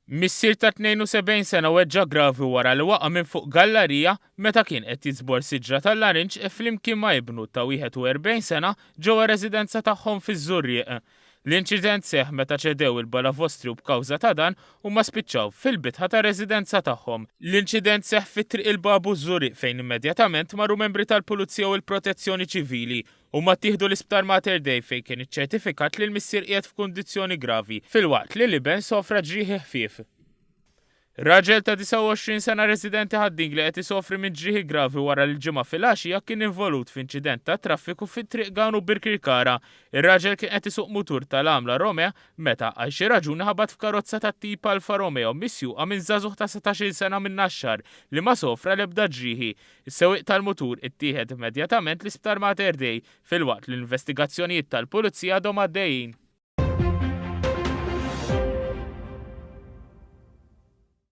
Missier ta' 72 sena weġġa' gravi wara li waqa' minn fuq gallarija meta kien qed jiżbor siġra tal-larinġ flimkien ma' ibnu ta' 41 sena ġewwa r-residenza tagħhom fiż-Żurrieq. L-inċident seħħ meta ċedew il-balavostri u b'kawża ta' dan huma spiċċaw fil-bitħa tar-residenza tagħhom. L-inċident seħħ fi Triq il-Babu ż-Żurrieq fejn immedjatament marru membri tal-Pulizija u l-Protezzjoni Ċivili. Huma ttieħdu l-Isptar Mater Dei fejn kien iċċertifikat li l-missier qiegħed f'kundizzjoni gravi, filwaqt li l-iben sofra ġrieħi ħfief. Raġel ta' 29 sena residenti Ħad-Dingli qed isofri minn ġrieħi gravi wara li l-Ġimgħa filgħaxija kien involut f'inċident tat-traffiku fi Triq Ganu Birkirkara. Ir-raġel kien qed isuq mutur tal-għamla Romea meta għal xi raġuni ħabat f'karozza tat-tip Alfa Romeo misjuqa minn żagħżugħ ta' 17-il sena min-Naxxar li ma sofra l-ebda ġrieħi. Is-sewwieq tal-mutur ittieħed immedjatament l-Isptar Mater Dei, filwaqt li l-investigazzjonijiet tal-Pulizija għadhom għaddejjin.